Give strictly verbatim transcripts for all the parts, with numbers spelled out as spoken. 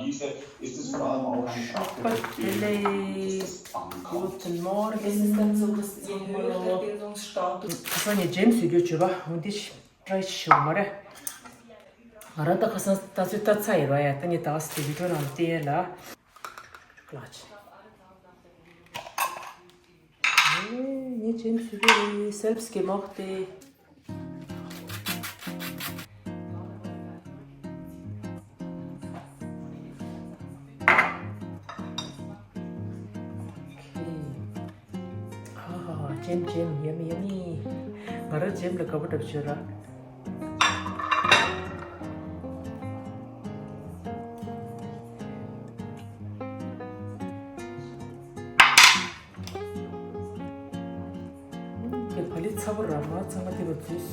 Super, guten Morgen. ཁ་སང་ངས་ཇེམ་བཟོ་རྒྱུ་བྱོས་པ་འོ་འདི་ཞིག་ཊ་རའི་ཞུ་མ་རེད། ང་རང་ད་ཁ་སང་ད་ཚོད་ལྟ་ཚར་ཡོད་ར་ཡ། ད་ངས་ད་ག་སེ་བི་ཌི་ཡོ་ནང་བལྟས་ཡ་ལ། ལགས་ངས་ཇེམ་བཟོ་རྒྱུ་རེད། Selbst gemachte. ཨ་ཧ་ཧ། ཇེམ་ཇེམ། Yummy yummy. ང་རང་ཇེམ་ལ་དགའ་པོ་འདྲ་པོ་བྱོས་ར། དེ་བ་ལི་ཚ་པོ་ར། མ་ཚང་མ་དེ་བ་འཛུལ།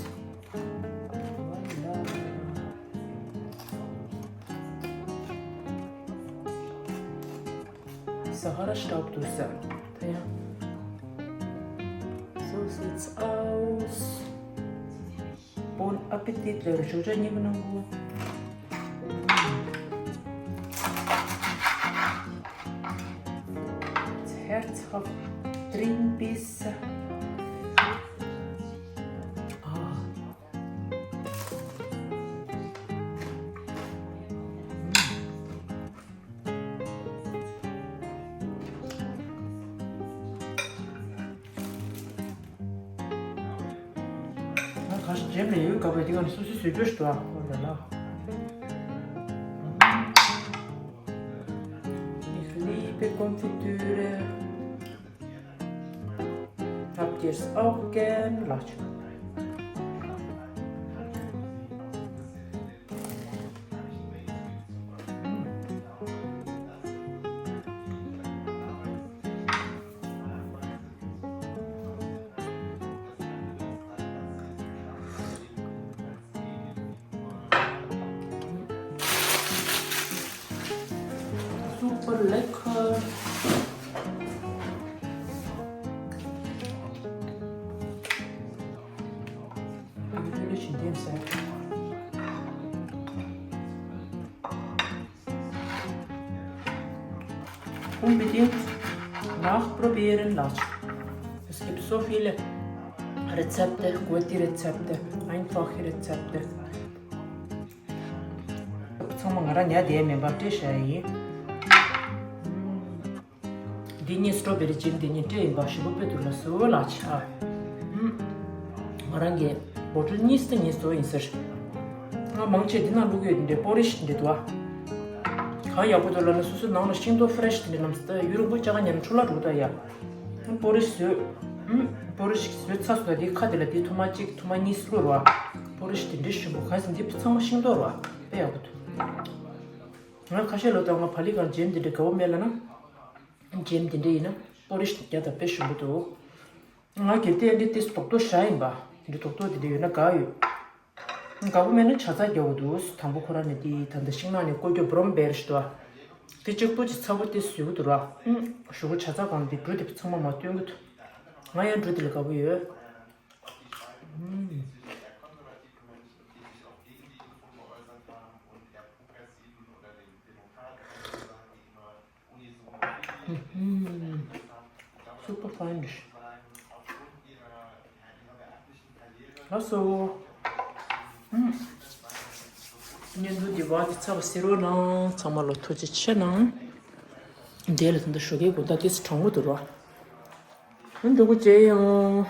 Sahara Staub du Sahara. So sieht's aus. Bon Appetit, Leute. Ich würde nie mehr. Herzhaft drin bis. Ah. ང་ག་ཞིག་ཇེམ་ལ་ཡོད་དགའ་པོ་དེ་ག་ནས་སོ་སོའི་བཟོས་རྒྱུ་ཞིག་འདུག་ཨ། ཁོ་འདྲ་ལ། Ich liebe Konfitüre. Habt ihr's auch gern? Lach. Super lecker. Unbedingt nachprobieren, Leute. Es gibt so viele Rezepte, gute Rezepte, einfache Rezepte. ཚང་མ་ང་རང་ཉལ་བསྡད་མིན་པ་སྤྲད་བཞག་ཡིན། འདི་གཉིས་སི་ཊོ་བེ་རི་ཇེམ་འདི་གཉིས་སྤྲད་ཡིན་པ་ཞིམ་པོ་དཔེ་འདུག་ལ་བཟོ་ལ་ཆ། ང་རང་གི་བོ་ཊལ་གཉིས་སི་གཉིས་བཟོ་ཡིན་ཟེར། ང་མང་ཆེ་འདི་ནང་བླུག་གི་ཡོད། འདི་འདྲའི་པོ་རི་ཤི་འདི་འདུག་ཨ། ག་ཡག་པོ་འདུག་ལབ་ན་སོ་སོའི་ནང་ལ་ཤིང་ཏོག་ཕ་རེ་ཤི་འདི་འདྲ་ནམ་སི་ད་ཡུ་རོབ་པོ་ཅག་ཉན་འཕྲོ་ལ་འགྲོ་ད་ཡ། པོ་རི་ཤི་བཟོས། པོ་རི་ཤི་བཟོས་ཚར་སོང་ད་འདི་ཁ་འདི་ལ་འདི་ཐུར་མ་གཅིག་ཐུར་མ་གཉིས་བླུག་རོགས། པོ་རི་ཤི་འདི་འདྲའི་ཞིམ་པོ་ག་ཟེར་འདི་ཚང་མ་ཤིང་ཏོག་རེད་བ། དཔེ་ཡག་པོ་འདུག་ང་ཁ་ཤས་ལོ་ད་ང་བ་ལི་གང་ཇེམ་འདི་འདྲའི་དགའ་བོ་མེད་ལ་ན། ཇེམ་འདི་འདྲ་ཡིན་ན་པོ་རི་ཤི་རྒྱག་ད་དཔེ་ཞིམ་པོ་འདུག་ང་གི་ལྟས་འདི་ཏིས་རྡོག་རྡོག་བཞག་ཡིན་པ། འདི་རྡོག་རྡོག་འདི་འདྲ་ཡོད་ན་དགའ་ཡོད། དགའ་པོ་མེད་ན་ཇ་ཚ་རྒྱག་དགོས་འདུག་དང་པོ་ཁོ་རང་ནས་འདི་ད་ལྟ་ཤིང་ནགས་ནས་བསྐོལ་རྒྱུ་བྷ་རོམ་བེར་ཞིག་འདུག་དེ་གཅིག་པོ་ཅིག་ཚ་པོ་དེ་བཟོས་གི་འདུག་ར། ཞོགས་པ་ཇ་ཚ་གང་འདི་འབྲུ་དེ་ཚང་མ་མ་བཏོན་གི་འདུག་ང་ཡང་འབྲུ་དེ་ལ་དགའ་པོ་ཡོད། Super fine dish. ལགས་སོ། བརྙན་ཐུང་འདི་བར་དུ་ཚར་བ་ཟེར་རོགས་གནང་། ཚང་མ་ལ་ཐུགས་རྗེ་ཆེ་གནང་། འདི་ལ་ད་ལྟ་ཞོགས་ཀའི་དགོང་དག་དེ་ཚོ་གྲང་མོ་འདུག་རོ། ཨ་འགྲོ་གི་བྱས་ཡོང་།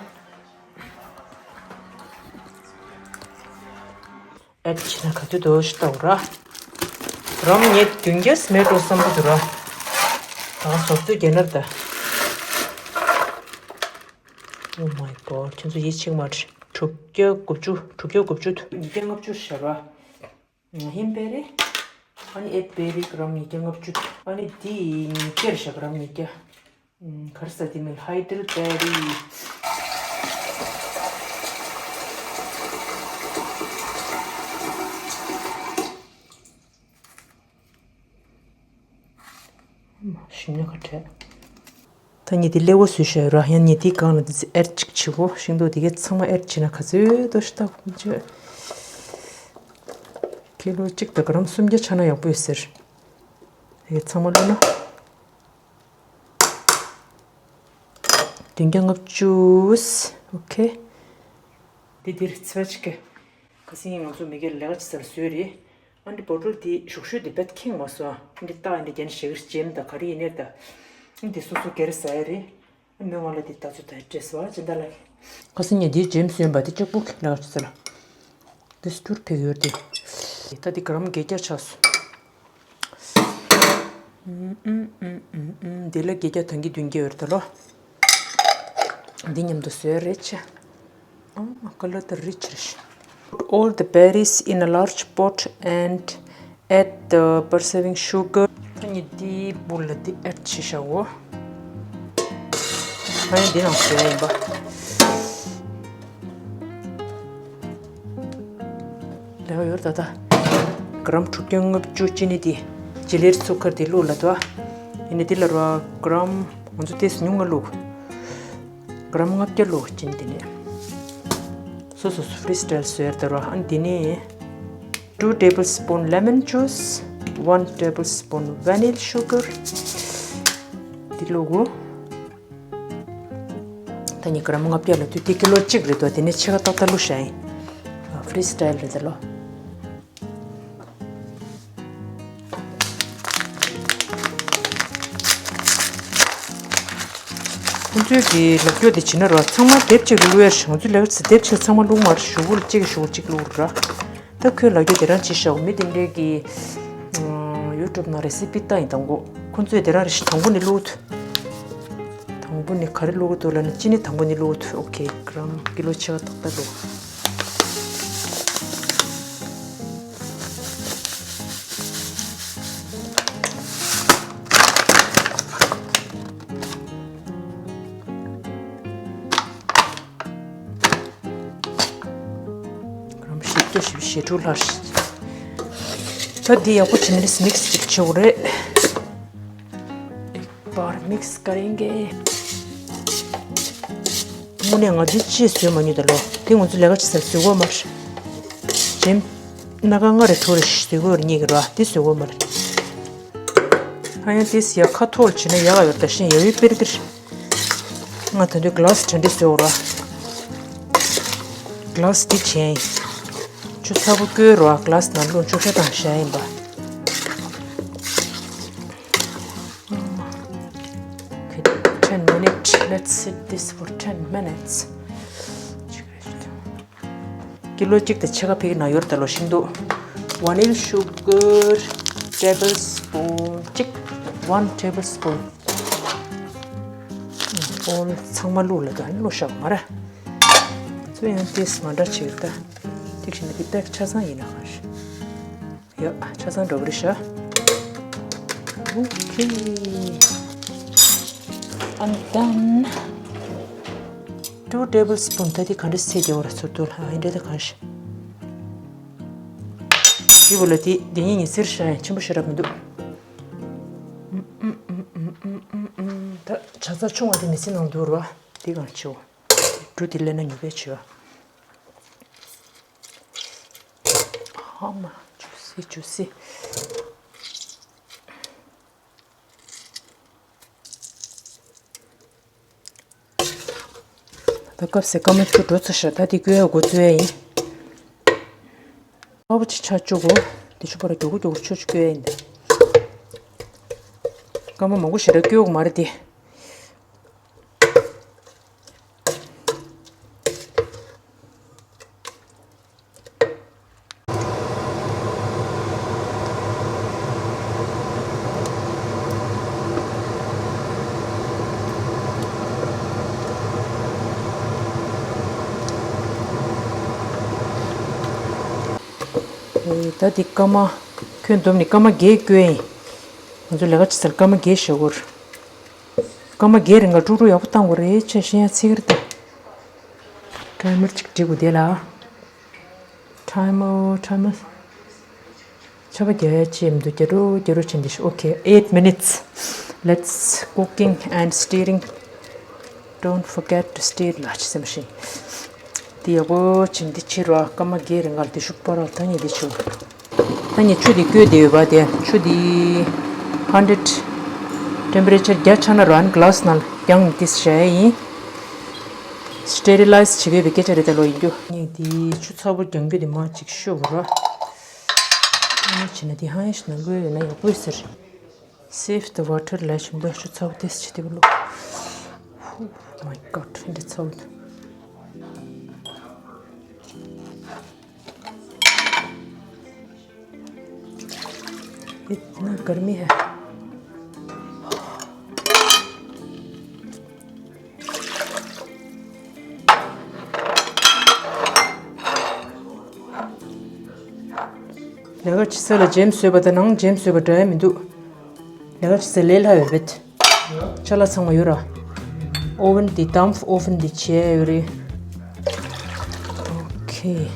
ཨེ་ཆི་ན་ག་དུས་དོ་ཞིག་ལྟ་བུ་ར། རོམ་ངས་བདུན་བརྒྱ་མེད་འགྲོ་བསམ་གི་འདུག་ར། ད་ཟོག་ཚོད་རྒྱན་ནར་ད། Oh my god. ཁྱོད་ཚོ་ཡིད་ཆེས་མ་དྲི། དྲུག་བརྒྱ་དགུ་བཅུ། དྲུག་བརྒྱ་དགུ་བཅུ་དུ། ཉིས་བརྒྱ་ལྔ་བཅུ་བཞག་ར། ཧིན་པེ་རི། ཨ་ནི་ཨེ་པེ་རི་གི་རམ་ཉིས་བརྒྱ་ལྔ་བཅུ། ཨ་ནི་འདི་ཉིས་བརྒྱར་བཞག་རམ་ཉིས་བརྒྱ། གར་ས་དེ་མིན་ཧའི་ཌེལ་བེ་རི། ཞིམ་ནི་ཁ་བྲལ། ད་ཉི་དེ་ལེ་བོ་བཟོས་ཤག་ར། ཡང་ཉི་དེའི་སྒང་ལ་དེ་ཚོ་ཨེར་གཅིག་བྱེད་གོ། ཤིང་ཏོག་དེ་གས་ཚང་མ་ཨེར་བྱེད་ན་ག་ཚོད་དོ་ཞིག་ལྟ་གོ་མི་བྱེད། ཀི་ལོ་གཅིག་དང་ག་རམ་སུམ་བརྒྱ་ཆགས་ན་ཡག་པོ་ཡོད་ཟེར། ཡ་ཚང་མ་བླུགས་ན། བདུན་བརྒྱ་ལྔ་བཅུ། ཨོ་ཁེ། འདི་འདིར་ཚོད་ཅིག་གི། ཁ་སང་ང་ཚོ་མི་སྒེར་ལས་ཀ་ཅིག་སར་བཟོས་རེད། ཨ་འདི་བོ་ཊལ་འདི་ཞུགས་ཤོས་འདི་བེད་ཁེངས་མ་སོང་། ཨ་འདི་ཏག་ཨ་འདི་རྒྱན་ཞེ་གི་ཇེམ་དང་ག་རེ་ཡིན་ནའི་ད། ཨ་འདི་སོ་སོ་སྒེར་ཟ་ཡ་རེད། ཨ་མོས་ང་ལ་འདི་ད་ཚོ་ད་བྲེས་བ་ཅི་འདྲ་ལ། ཁ་སང་ངས་འདིའི་ཇེམ་བཟོས་པ་འདི་གཅིག་པུ་ལས་ཀ་ཅིག་སར། འདི་སྐྱུར་ཕེབས་ཡོད་དེ། ད་འདི་གྲམ་བརྒྱད་བརྒྱ་ཆགས་སོང་། འདི་ལ་བརྒྱད་བརྒྱ་དང་གི་བདུན་བརྒྱ་ཡོད་རེད་ད་ལོ། འདི་མཉམ་དུ་བཟོས་རེད་ཆ། ཨ་ཀ་ལར་དེ་རིཆ་རེད། Put all the berries in a large pot and add the preserving sugar. ད་ནི་འདི་བུ་ལ་འདི་ཨེཌ་བྱེད་བཞག་གོ། ཨ་ནི་འདི་ནང་བཟོས་ཡིན་པ། ལེགས་ཡོད་ད་ད། གྲམ་དྲུག་བརྒྱ་ལྔ་བཅུ་ཅི་ནི་དེ། ཇི་ལེར་ཚུ་ཁར་དེ་བླུགས་ལ་དོ། ཡིན་ནི་དེ་ལ་རོ་གྲམ་ང་ཚོ་དེས་ཉུང་ང་བླུགས། གྲམ་ལྔ་བརྒྱ་བླུགས་ཅི་ནི་དེ་ནས། སོ་སོ་སོ་ཕི་རི་སི་ཊལ་བཟོས་ད་རོ་ཨ་ནི་དེ་ནས། two tablespoon lemon juice, one tablespoon vanilla sugar. དེ་བླུགས། ད་ནི་གྲམ་ལྔ་བརྒྱ་ལ་དུས་དེ་ཀི་ལོ་གཅིག་རེད་དོ། དེ་ནས་ཕྱེད་ཀ་ཏག་ཏག་བླུགས་བཞག་ཡིན། ཕི་རི་སི་ཊལ་རེད་ད་ལོ། ཁོང་ཚོའི་གི་ལབ་རྒྱུ་དེ་བྱེད་ན་རོ་ཚང་མ་དེབ་གཅིག་བླུགས་ཡ་ཞིག་ང་ཚོའི་ལས་ཀ་ཚེ་དེབ་གཅིག་ཚང་མ་བླུགས་མ་རེད། ཞུ་བུ་ལ་གཅིག་གི་ཞུ་བུ་གཅིག་བླུགས་ར། ད་ཁོས་ལབ་རྒྱུ་དེ་རང་བྱེད་ཤག་མི་དེ་འདྲས་ཀྱི་ཡུ་ཊུབ་ནང་རེ་སི་པི་ལྟ་ཡིན་དང་གོ། ཁོང་ཚོས་དེ་རང་རེ་ཞིག་དང་པོ་ནས་བླུགས་དུས། དང་པོ་ནས་ག་རེ་བླུགས་ཀྱི་འདུག་ལབ་ན་ཅི་ནི་དང་པོ་ནས་བླུགས་དུས་ཨོ་ཁེ་གྲམ་ཀི་ལོ་ཕྱེད་ཀ་ཏག་ཏག་བླུགས། གྲམ་བཞི་བརྒྱ་བཞི་བཅུ་ཞེ་དྲུག་ལྷག་ད་འདི་ཡག་པོ་བྱེད་ནི་རེད། མིག་སི་ཅིག་བྱེད་དགོས་རེད། ཨེག་བར་མིག་སི་ཀ་རེན་གེ། དངོས་གནས་ང་འདི་ཅིས་བཟོས་མ་མྱོང་ད་ལོ། དེ་ང་ཚོ་ལས་ཀ་ཅིག་སར་བཟོས་གོ་མ་རེད། ཇེམ་སྣ་ཁ་ལྔ་རེ་དྲུག་རེ་ཞིག་བཟོས་གོ་རེད་གཉིས་ཀྱི་ར་དེ་བཟོས་གོ་མ་རེད། ཧ་ཡང་དེ་སི་ཡ་ཁ་ཐོག་བྱས་ན་ཡག་ཡོད་ད་ཤེས་ཡ་ཡོད་པེར་གིར། ང་ད་དུང་གི་ལ་སི་གྲ་འགྲིག་བཟོས་འོ་ར། གི་ལ་སི་འདི་བྱས། ཆུ་ཚ་པོ་བསྐོལ་ར་གི་ལ་སི་ནང་བླུགས་ཆུ་ཁ་དང་བཞག་ཡིན་པ། Okay, ten minutes. Let's sit this for ten minutes. ཀི་ལོ་གཅིག་དང་ཕྱེད་ཀ་ཕིག་ན་ཡོར་ད་ལོ་ཤིང་འདུག Vanilla sugar tablespoon གཅིག one tablespoon. ཨོལ་ཚང་མ་བླུགས་ལ་ད་ནི་བླུགས་ཤག་མ་ར། ཚོ་ཡང་ཏིས་མ་འདྲ་ཆེ་ད། ཏིག་ཤི་ནི་དེ་པེག་ཆ་ཚང་ཡིན་ན་གང་ཤི། ཡ་ཆ་ཚང་འགྲོ་གི་རེད་ཤག Okay. I'm done. Two tablespoon ད་དེ་ག་འདྲ་སེ་རྒྱ་བོ་ར་ཚུར་དུ་ལ་ཡིན་འདྲ་ད་གང་ཤི། དེ་བོ་ལ་དེ་དེ་ཉིད་ཉི་ཚེར་ཤ་ཡང་ཆེན་པོ་ཤ་ར་མི་འདུག་ད་ཆ་ཚང་ཆུང་བ་དེ་མི་ཚེ་ནང་འདུག་ར་དེ་གང་ཆེ་བོ། འབྲུ་དེ་ལས་ན་ཉུ་བའི་ཆེ་བ། ཧ་མ་ཇུ་སི་ཇུ་སི། ད་སྐབས་སེ་སྐར་མ་བཅུ་འགྲོ་ཚར་ཤག་ད་དེ་སྐྱོ་ཡ་འགོ་བཙུགས་ཡ་ཡིན། ཨ་བ་ཆི་ཆ་བཅུ་གོ། དེ་ཆུ་པ་ར་མགྱོགས་པོ་མགྱོགས་པོ་ཆུ་ཆུ་སྐྱོ་ཡ་ཡིན་ད། སྐར་མ་མང་པོ་ཞེ་དྲག་སྐྱོ་གི་མ་རེད་དེ། ད་འདི་སྐར་མ་ཁྱོན་བསྡོམས་ནས་སྐར་མ་བརྒྱད་སྐྱོ་ཡིན། ང་ཚོ་ལས་ཀ་བྱེད་སར་སྐར་མ་བརྒྱད་བཞག་གོ་རེད། སྐར་མ་བརྒྱད་རིང་ག་ཀྲུག་ཀྲུག་ཡག་པོ་བཏང་དགོས་རེད་ཆ་ཤེས་ཡ་ཚིག་རེད་ད། ཊའི་མར་གཅིག་བྲིས་དགོས་དེ་ལ། ཊའི་མར་ཊའི་མར། ཆར་པ་རྒྱག་ཡ་ཅི་མི་འདུག་རྒྱ་རུ་རྒྱ་རུ་ཕྱིན་དེ་ཤི། Okay, eight minutes. Let's cooking and stirring. Don't forget to stir ལ་ཅི་སེམས་ཤིང་། དེ་ཡག་པོ་ཕྱིན་དེ་ཕྱི་རུ་སྐར་མ་བརྒྱད་རིང་ག་ལ་དེ་ཤུགས་པ་ར་ད་ཉེ་དེ་ཆུ། ད་ཉེ་ཆུ་དེ་བསྐོལ་དེ་ཡོད་པ་དེ་ཆུ་དེ། ཧན་ཌེཌ་ཊེམ་པ་རེ་ཅར་བརྒྱ་ཆགས་ན་རང་གི་གླ་སི་ནང་ལ་རྒྱང་མི་ཏིས་བྱས་ཡིན། སི་ཊེ་རི་ལའི་ཛི་བྱེད་དགོས་པའི་སྐད་ཆ་རེད་ད་ལོ་ཡིན་རྒྱུ། ངས་དེ་ཆུ་ཚ་པོ་རྒྱང་རྒྱུ་དེ་མ་ཅིག་ཤོག་ར། ཨ་ནི་བྱས་ན་དེ་ཧང་ཡེ་ཤི་ན་ལོས་ཡོད་ན་ཡག་པོ་ཡོད་ཟེར། Save the water ལ་ཞིམ་པོ་ཆུ་ཚ་པོ་ཏིས་བྱེད་དེ་བ་ལོ། Oh my God འདི་ཚ་པོ། इतना गर्मी है। ལས་ཀ་བྱེད་ས་ལ་ཇེམ་བཟོས་པ་དང་ནང་ཇེམ་བཟོས་པ་འདྲ་ཡ་མི་འདུག་ལས་ཀ་བྱེད་ས་ལས་སླ་བའི་བེད། ཅ་ལག་ཚང་མ་ཡོད་ར། ཨོ་ཝན་འདི་ཏམ་ཨོ་ཝན་འདི་བྱས་ཡོད་རེད། ཨོ་ཁེ།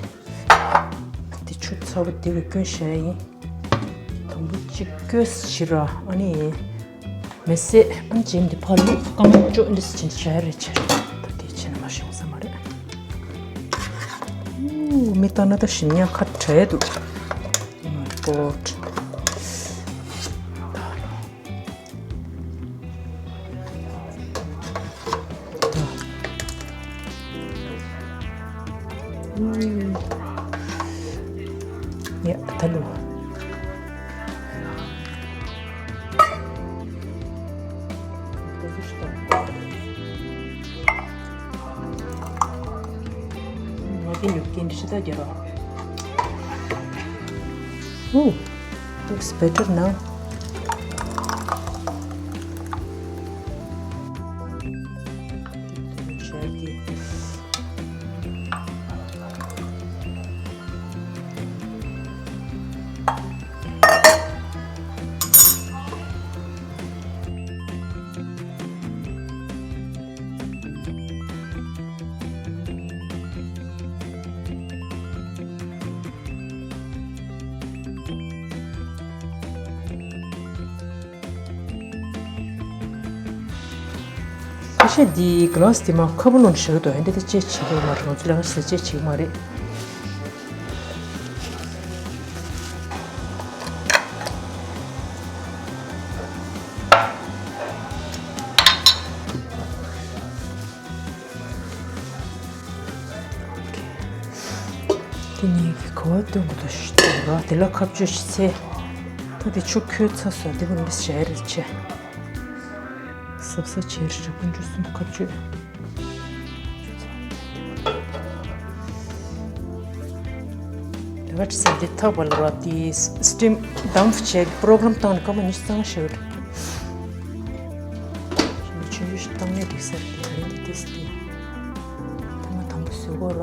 འདི་ཆུ་ཚ་པོ་འདི་ག་སྐྱོན་བཞག་ཡིན། དང་པོ་གཅིག་སྐྱོས་བྱེད་ར་ཨ་ནི། མེ་སེ་ཨ་ཇེམ་འདི་ཕར་ལུག་སྐམ་ཅོ་འདི་སི་ཅིན་བྱས་རེད་བྱས། ད་འདི་བྱས་ན་མ་ཤོང་ས་མ་རེད། ཨུ་མི་ལྟ་ན་ད་ཞིམ་ཉག་ཁ་བྲལ་འདུག Oh my God. ཡ་ད་ལོ། ང་དེ་ཉོ་གིན་ཕྱི་ད་རྒྱ་ར། Oh, looks better now. ཁ་ཤས་འདི་གི་ལ་སི་དེ་མ་ཁ་བུ་ལོན་བཞག་གི་འདུག་ཧན་དེ་དེ་ཅེ་བྱེད་ཀྱི་མ་རེད། ང་ཚོ་ལས་ཀ་ཟེར་ཅེ་བྱེད་ཀྱི་མ་རེད། དེ་ནས་གི་གོ་བ་སྟོན་གི་འདུག་ཤི་འདུག་ར། དེ་ལ་ཁ་བཅོས་ཤི་ཚེ། ད་དེ་ཆུ་ཁོལ་ཚ་ས་དེ་བུ་མི་ཤེས་རེད་ཆེ། ཟབ་ས་ཆེ་རི་རི་ཀུན་ཆུ་གསུམ་ཁ་བཅོས། ད་ག་ཅི་ཟེར་དེ་ཐག་པ་ལ་ར་དེ་སི་ཊིམ་ཌམ་བྱས་པོ་རོ་གྷ་རམ་བཏང་ནས་སྐར་མ་ཉི་ཤུ་རྩ་ལྔ་ཞིག་རེད། ཆུང་ཆུང་ཞིག་བཏང་ནས་འགྲིག་ས་རེད། དེ་རིང་འདི་ཏེས་ཏེ། ཐེངས་མ་དང་པོ་བཟོས་གོ་ར།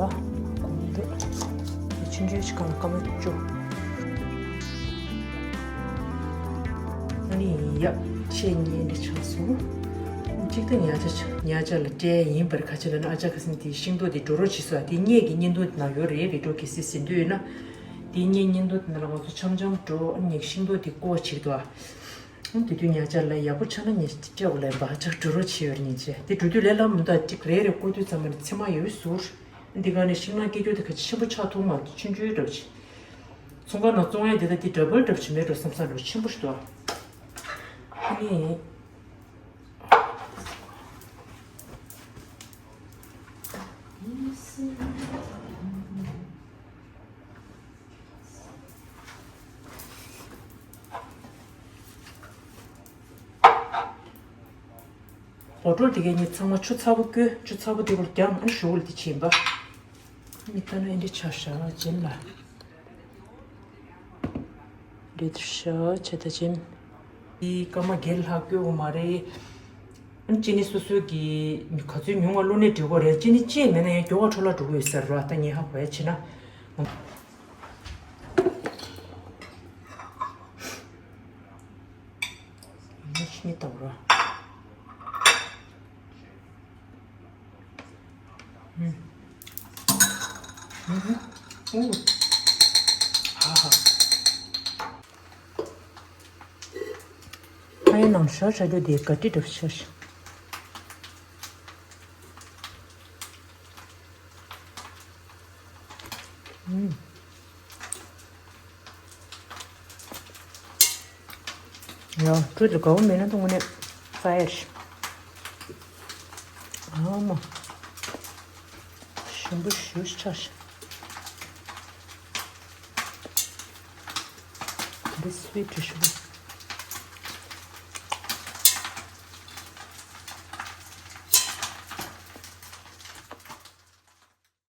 གོམ་འདོད། དེ་ཆུང་ཆུང་ཞིག་གང་ལ་སྐར་མ་བཅུ། ཨ་ནི་ཡ། ཆེ་གཉིས་འདི་ཆགས་སོང་། གཅིག་ཏུ་ཉ་ཆ་ཆ་ཉ་ཆ་ལ་སྤྲད་ཡིན་པར་ག་ཅི་ལ་ན་ཨ་ཅག་ག་སིན་དེའི་ཤིང་ཏོག་དེ་འགྲོ་རོགས་བྱེད་སོ། དེ་སྔས་ཀྱི་བརྙན་ཐུང་དེ་ནང་ཡོད་རེད། བི་ཌིའོ་གལ་སྲིད་ཟིན་འདོད་ཡོད་ན། དེ་སྔས་བརྙན་ཐུང་དེ་ནང་ལ་ང་ཚོ་འཆམ་འཆམ་འགྲོ་ཨ་ནི་ཤིང་ཏོག་དེ་བཀོ་བྱེད་ཀྱི་འདུག་ཨ། དེ་དུས་ཉ་ཆ་ལ་ཡག་པོ་ཆགས་ན་ཉ་ཆ་སྤྲད་དགོས་ལ་བག་ཆགས་འགྲོ་རོགས་བྱེད་ཡོད་ཉིན་བྱས། དེ་འགྲོ་དུས་ལས་སླ་མི་འདུག་ཅིག་རེ་རེ་བསྐོར་དུས་ཙམ་པ་ནི་མཚན་མ་ཡོད་ཟུར། འདི་ག་ནས་ཤིང་ནགས་སྐྱེ་རྒྱུ་དེ་ག་ཆེན་པོ་ཆགས་ཐུབ་མ་ཆུང་ཆུང་འགྲོ་ཆེ། ཚོང་ཁང་ནང་བཙོང་ཡས་དེ་དག་དེ་འདྲ་པར་འདྲ་པོ་ཆེ་མེད་འགྲོ་བསམ་བསམ་འགྲོ་ཆེན་པོ་ཞིག་འདུག་ཨ་ནི། འོ་ཏོ་དེ་གའི་ནི་ཚང་མ་ཆུ་ཚ་པོ་བསྐོལ། ཆུ་ཚ་པོ་དེ་བོར་རྒྱབ་ཨ་ནི་ཞོག་ལ་དེ་ཕྱིན་པ། མི་ལྟ་ན་ཨེ་འདྲ་ཆགས་ཤག་ཇེམ་ལ། འདྲེ་དུ་ཤག་ཆེ་ད་ཇེམ། དེ་སྐར་མ་བརྒྱད་ལྷག་བསྐོལ་དགོས་མ་རེད། ཨ་ནི་ཅི་ནི་སོ་སོའི་གི་ག་ཚོད་ཉུང་བ་བླུགས་ནས་འགྲོ་དགོས་རེད། ཅི་ནི་ཅི་མེད་ན་ཡང་མགྱོགས་པ་འཕྲོ་བརླག་འགྲོ་གི་ཡོད་ས་རེད་བ། ད་ངས་ཧ་གོ་ཡ་བྱས་ན། མ་ཤི་ནི་ལྟ་བུ་ར། ཨུ། ཨུ། ཨུ། ཧ་ཧ། ཨ་ཡ་ནང་ཤ་ཤ་རྒྱུ་དེ་ག་ཏི་འདྲ་ཤ་ཤ། ཨུ། ཡ། བཀྲུས་ལ་དགའ་བོ་མེད་ན་ད་དངོས་གནས་རྩ་ཡ་རེད། ཨ་མ། ཞིམ་པོ་ཞེ་པོ་ཅིག་ཆགས་ཤག་འདི་སུའི་ཊི་ཤུ་རེད།